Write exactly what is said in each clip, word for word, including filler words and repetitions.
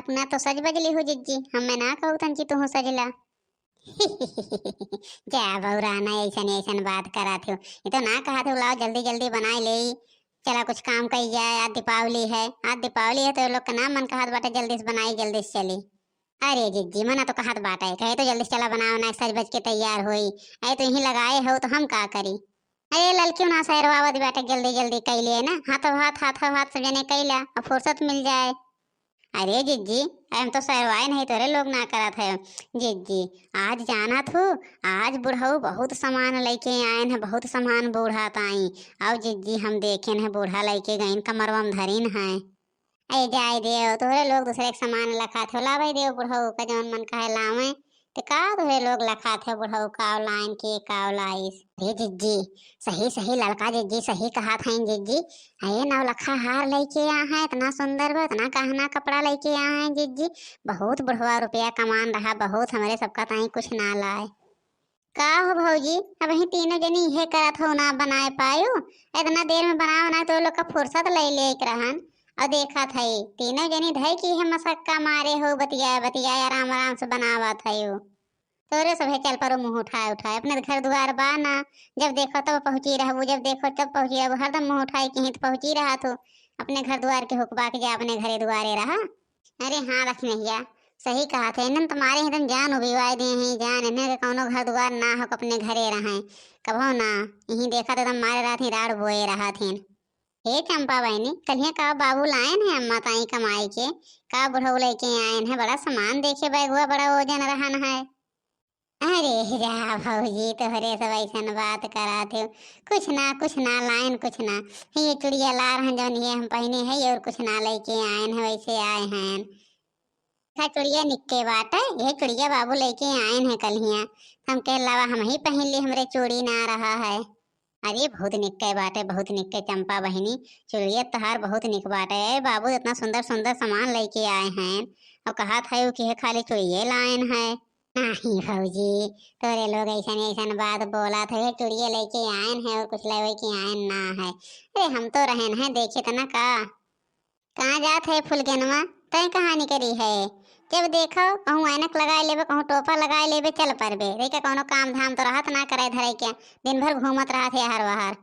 अपना तो सज बजली हो जिज्जी, हमें ना कहू तन कि तुहू सजला। जा बउरा ना, ऐसन ऐसन बात करत हो। ये तो ना कहत हो लाओ जल्दी जल्दी बनाई ले, चला कुछ काम कई जाए, आज दीपावली है। आज दीपावली है तो ये लोग के ना मन कहत बाटे जल्दी से बनाई, जल्दी से चली। अरे जिज्जी, मना तो कहत बाटे, कहे तो जल्दी से चला बनाओ ना, सज बज के तैयार होई। अरे तो यहीं लगाए हो तो हम का करी? अरे ललकियो ना सैरवावत बाटे, जल्दी जल्दी कई ले ना, हाथों हाथ, हाथों हाथ सब जने कई ला, अब फुर्सत मिल जाए। अरे जिज्जी, अरे हम तो सैरवाए नहीं, तोरे लोग ना करत है। जिज्जी, आज जानत हो, आज बुढ़ऊ बहुत सामान लेके आयन है, बहुत सामान बूढ़ा ताई। आओ जिज्जी, हम देखेन है, बूढ़ा लेके गईन, कमरवा में धरिन है। ए जाए देव, तोहरे लोग दूसरे के सामान लखात हो, लावे देव बुढ़ऊ का जौन मन कहे लावे। ते का तोहरे लोग लखात है बुढ़ऊ, काव लाइन के काव लाइस? अरे जिज्जी, सही सही ललका जिज्जी सही कहत हैं जिज्जी। अरे नौ लखा हार लेके आ हैं, इतना सुंदर बा, इतना गहना कपड़ा लेके आ हैं जिज्जी। बहुत बुढ़वा रुपया कमान रहा, बहुत हमरे सबका ताई कुछ ना लाए। का हो भौजी, अबहीं तीनों जनी इहे करत हो, ना बनाए पायु? इतना देर में बनाओ ना, तो लोग का फुर्सत ले ले के रहन। और देखत है, तीनों जनी धई की है मसक्का मारे हो, बतिया बतिया आराम आराम से बनावत है हो। तोरे सभे चल परो मुँह उठाए उठाए, अपने घर दुआर बा ना, जब देखो तब पहुँची रहबू, जब देखो तब पहुँची रहबू, हरदम मुँह उठाए के ही तो पहुँची रहत हो। अपने घर दुआर के हुकबा के जा, अपने घरे दुआरे रहा। अरे हाँ लक्ष्मी भैया, सही कहत है, इन्हन तुम्हारे ही तुम जान उबिवाए दिए हैं, जान इन्हें के कौनो घर दुआर ना हो, अपने घरे रहें, कभो ना। यहीं देखा तो तुम मारे रहत ही, राड़ बोए रहत हैं। हे चंपा बहनी, कलिया का बाबू लायन है अम्मा ताई कमाई के, का बुढ़ऊ लेके आयन है, बड़ा सामान देखे बैगुआ बड़ा ओजन रहन है। अरे जा भौजी, तोहरे सब ऐसन बात करत हो, कुछ ना, कुछ ना लायन, कुछ ना। ये चुड़िया ला रहन जौन ये हम पहने है और कुछ ना लेके आयन है, वैसे आए हैं। का चुड़िया निक्के बाटे, ये चुड़िया बाबू लेके आयन है कलिया, हम कह लावा हम ही पहन ली, हमरे चूड़ी ना रहा है। अरे बहुत निक्के बाटे, बहुत निक्के चंपा बहिनी, चुड़िया तहार बहुत निक बाटे। ए बाबू इतना सुंदर सुंदर सामान लेके आए हैं और कहत है कि है खाली चुड़िये लायन है। नहीं भौजी, तोरे लोग ऐसन ऐसन बात बोलत है, चुड़िये लेके आयन है और कुछ लेवे के आयन ना है। अरे हम तो रहन है, देखे तना का। कहाँ जात है फुलगेनवा? तय कहाँ निकरी है? जब देखो कहूँ ऐनक लगाए लेबे, कहूँ टोपा लगाए लेबे, चल परबे। रे का कौनो काम धाम तो रहत ना करे धरे के, दिन भर घूमत रहत है हर वहर।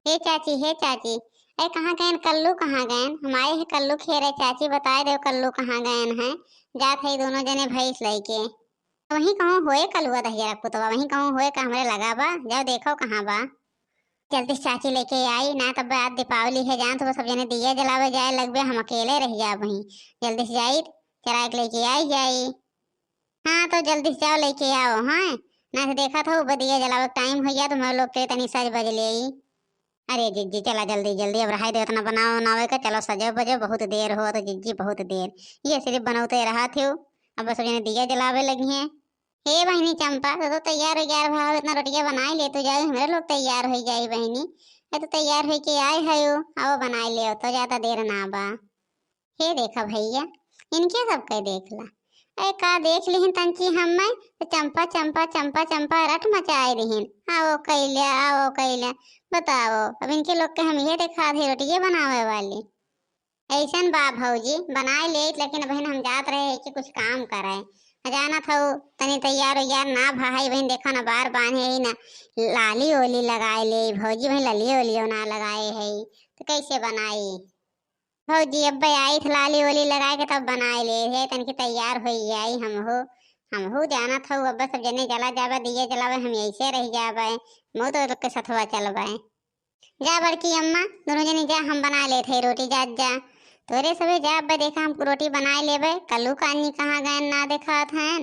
हे चाची, हे चाची, ए कहाँ गएन कल्लू, कहाँ गएन? हम आए हैं कल्लू खेरे चाची, बताए देव कल्लू कहाँ गएन हैं। जात है दोनों जने भैंस लेके। वहीं कहूँ होए कलुआ दहिजरा पुतवा, वहीं कहूँ होए का हमरे लगा बा, जाओ देखो कहाँ बा। जल्दी से चाची लेके आई, ना तब आज दीपावली है, जान तो सब जने दिया जलावे जाए लगबे, हम अकेले रह जाब वहीं। जल्दी से जाई, चराए के लेके आई जाई। हाँ तो जल्दी से जाओ लेके आओ, हाँ, ना तो देखा था वो दिया जलावे टाइम हो गया, तुम्हारे लोग के तनी सज बज ले। अरे जिज्जी चला जल्दी जल्दी, अब रहाई दे उतना बनावे बनावे का, चलो सजो बजो, बहुत देर हो तो जिज्जी बहुत देर, ये सिर्फ बनौते रहा थे, अब सब जने दिया जलावे लगी हैं। हे बहिनी चंपा, तो, तो तैयार हो गया भाव, इतना रोटिया बनाई ले तू जाए, हमरे लोग तैयार हो जाई बहिनी। ये तो तैयार हो के आए है, आओ बनाई ले, तो ज्यादा देर ना बा। हे देखा भैया, इनके सबके देख ला। अरे का देख लिहिन तंची हम्मै, तो चंपा चंपा चंपा चंपा रट मचाए दिहिन। आओ कैले, आओ कैले, बताओ अब इनके लोग के हम ये देखा थे रोटिये बनावे वाली। ऐसन बा भौजी, बनाए लेत, लेकिन बहन हम जात रहे कि कुछ काम करे। आ जाना था तनी तैयार उयार ना भाई बहन, देखा ना बार बांधे ही ना, लाली ओली लगाए ले भौजी, बहन लाली ओलियो ना लगाए है तो कैसे बनाई? भौजी अब्बे आई थे लाली ओली लगाए के तब बनाए ले है, तनकी तैयार हो जाई। हम हो, हम हो जाना था अब्बे सब जने चला जाबे, दिए जलावे, हम ऐसे रह जाबे, मौत के सथवा चलबे। जा बड़की अम्मा, दोनों जनी जा, हम बना लेत है रोटी, जा, जा। तोरे सबे जा, अब्बे देखा हम रोटी बनाए लेबे। कल्लू कानी कहाँ गएन, ना देखात हैं।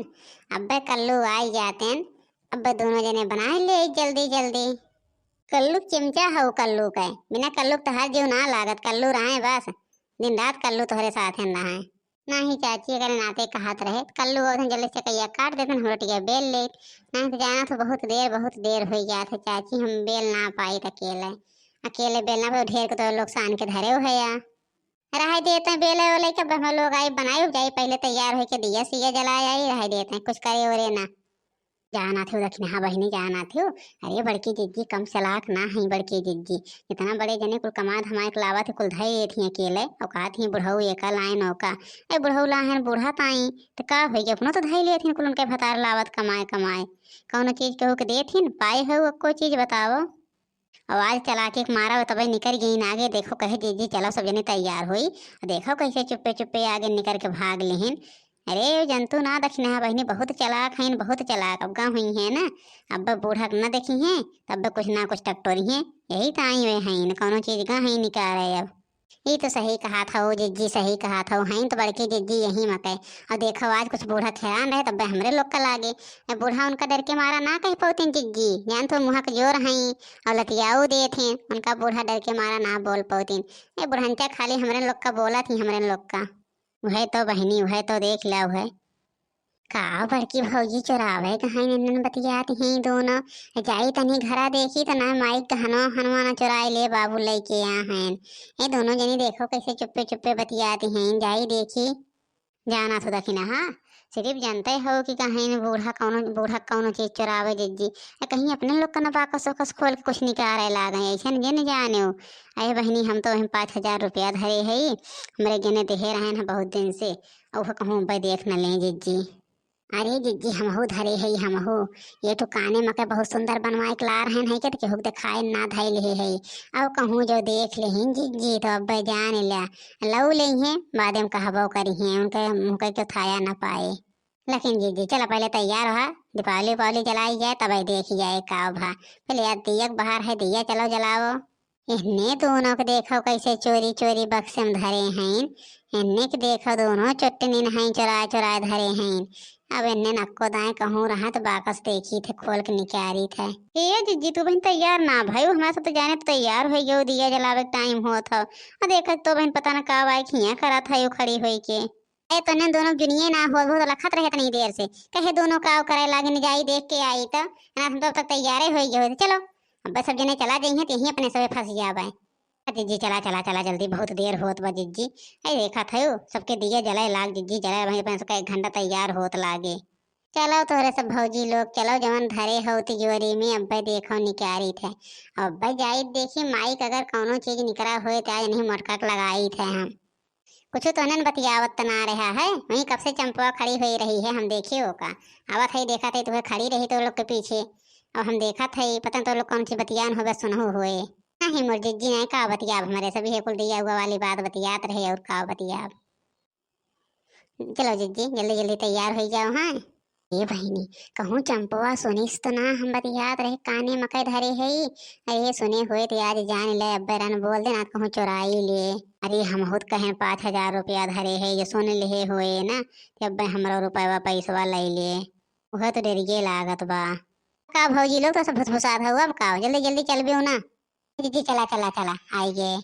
अब्बे कल्लू आई जातेन, अब्बे दोनों जने बनाए ले जल्दी जल्दी। कल्लू चिमचा हऊ कल्लू के, बिना कल्लू के तोहार जीव ना लागत। कल्लू रहे बस, दिन रात कल्लू तोहरे साथ हैं रहे। नाही चाची, एकरे नाते कहत रहे, कल्लू अउर जल्दी से कइया काट देतन, हम रोटिया बेल लेत। नाही तो जाना तो बहुत देर, बहुत देर होइ जात है चाची, हम बेल ना पाइत अकेले। अकेले बेलना पर ढेर के तो लोग सान के धरे हो है या। रहे देते हैं बेले ओले के, अब हम लोग आई बनाई जाई, पहले तैयार होके दिया सिया जलाए आई, रहे देते हैं कुछ करे ओरे ना। जानत हो दखिनहा बहिनी, जानत हो। अरे बड़की जिज्जी कम चलाक ना है, बड़की जिज्जी इतना बड़े जने कुल कमा धमाए के लावत है, कुल धइ लेत ही अकेले, और कहत ही बुढ़ऊ एका लाइन ओका। ए बुढ़ऊ लाहन बूढ़ा ताई, त का होई, अपनो तो धइ लेत ही कुल उनके भतार लावत कमाए कमाए। कौनो चीज केहू के देत ही, पाए हो अक्को चीज बताओ। आवाज चला के मारा, तबे निकर गईन आगे। देखो कहे जिज्जी चलो सब जने तैयार होई, देखो कैसे चुप्पे चुप्पे आगे निकर के भाग लेहिन। अरे जंतु ना दखिनहा बहिनी, बहुत चलाक हईन, बहुत चलाक। अब गा हुई है ना, अब बूढ़ा के ना देखी हैं, तब कुछ ना कुछ टकटोरी हैं। यही तो आई हुए हईन, कौनो चीज गा हई निकारे अब। ई तो सही कहत हौ जिज्जी, सही कहत हौ, हईन तो बड़की जिज्जी यही मकै। और देखो आज कुछ बूढ़ा हैरान रहे, तब हमरे लोग का लागे। ए बूढ़ा उनका डर के मारा ना कह पौतिन जिज्जी, जान तो मुँह के जोर हई और लतियाऊ देत हैं, उनका बूढ़ा डर के मारा ना बोल पौतिन। ए बुढ़ंचा खाली हमरे लोग का बोलत ही, हमरे लोग का। वह तो बहिनी, वह तो देख ला, वह का बड़की भौजी चोरावे के हईन, इन्हन बतियात हैं दोनों। जाई तनी घरा देखी त ना माई गहनवा हनवा ना चोराए ले बाबू लइके आ हैं। ए दोनों जनी देखो कैसे चुप्पे चुप्पे बतियात हैं, जाई देखी। जाना तो दखिनहा, सिर्फ जानते हो कि कहीं बूढ़ा कौनो, बूढ़ा कौनो चीज चोरावे जिज्जी। ए कहीं अपने लोग का ना बाकस ओकस खोल के कुछ निकाले लागे, ऐसे न जिन जाने हो। अरे बहिनी हम तो वहीं पाँच हजार रुपया धरे हई, हमरे गने देहे रहन है बहुत दिन से, और कहूँ बे देख न ले जिज्जी। अरे जिज्जी, हमहू धरे हई, हमहू। ये तो काने मके बहुत सुंदर बनवाए के ला रहन है के, तो केहू के देखाए ना धइल हे है। अब कहूँ जो देख लेहिन जिज्जी, तो अब जान ल्या, लऊ लेइहें, बादे में कहबो करिहें, उनके मुँह के क्यों थाया ना पाए। लेकिन जिज्जी, चला पहले तैयार हो, दीपावली उपावली जलाई जाए, तब देखी जाए का भा। पहले यार दिया के बाहर है, दिया चलो जलाओ। इन्ने दोनों के देखो कैसे चोरी चोरी बक्से में धरे हैं। इन्ने के देखो दोनों चोट्टनिन हैं, चोराए चोराए धरे हैं। अब इन्ने नक्को दाएं कहूँ रहा तो बाकस देखी थे, खोल के निकारी थे। ए जिज्जी, तू बहन तैयार ना भयू, हमरा सब तो जाने तो तैयार हो गयो, दिया जलावे के टाइम होत हो। और देखत तो बहन पता ना का बाई खिया करत है खड़ी होई के। ए तोने दोनों जुनिये ना होत, बहुत लखत रहे इतनी देर से। कहे दोनों का करे लागे न जाई देख के आई तो, ना हम तो अब तक तैयारे हो गए होते। चलो, अब सब जने चला जाइए, तो यहीं अपने सबे फंस जाबे। आ जिज्जी, चला, चला, चला, जल्दी, बहुत देर होत बा जिज्जी। ऐ देखा थयो, सबके दिया जलाए लाग जिज्जी, जलाए वहीं पे सबका एक घंटा तैयार होत लागे। चलो तोहरे सब भौजी लोग, चलो जवन धरे हो तिजोरी में, अब्बे देखो निकारी थे। अब्बे जाई देखी माइक अगर कौनो चीज निकरा होए तो आज नहीं मोटका के लगाई थे हम। कुछ तो नन बतियावत त ना रहा है, वहीं कब से चंपवा खड़ी हुई रही है, हम देखियो का। आवत है, देखत है, तुहे खड़ी रही तो लोग के पीछे। अब हम देखत है, पता तो लोग कौन सी बतियान होवे, सुनहु होए। नहीं मोर जिज्जी, नहीं का बतियाब, हमारे सभी है कुल दिया हुआ वाली बात बतियात रहे और का बतियाब। चलो जिज्जी, जल्दी जल्दी तैयार हो जाओ। हाँ ए बहिनी, कहूँ चंपवा सुनिस तो ना, हम बतियात रहे काने मकई धरे है। अरे सुने होए तो आज जान ले, अब्बे रन बोल दे ना, कहूँ चोराई ले। अरे हम खुद कहें पाँच हजार रुपया धरे है, ये सुन ले होए ना, कि अब्बे हमरो रुपया पैसवा ले ले। वह तो डरिए लागत बा। का भौजी लोग तो सब फुसफुसात हो, अब का जल्दी जल्दी चल बियो ना। जिज्जी चला चला चला, आई गे।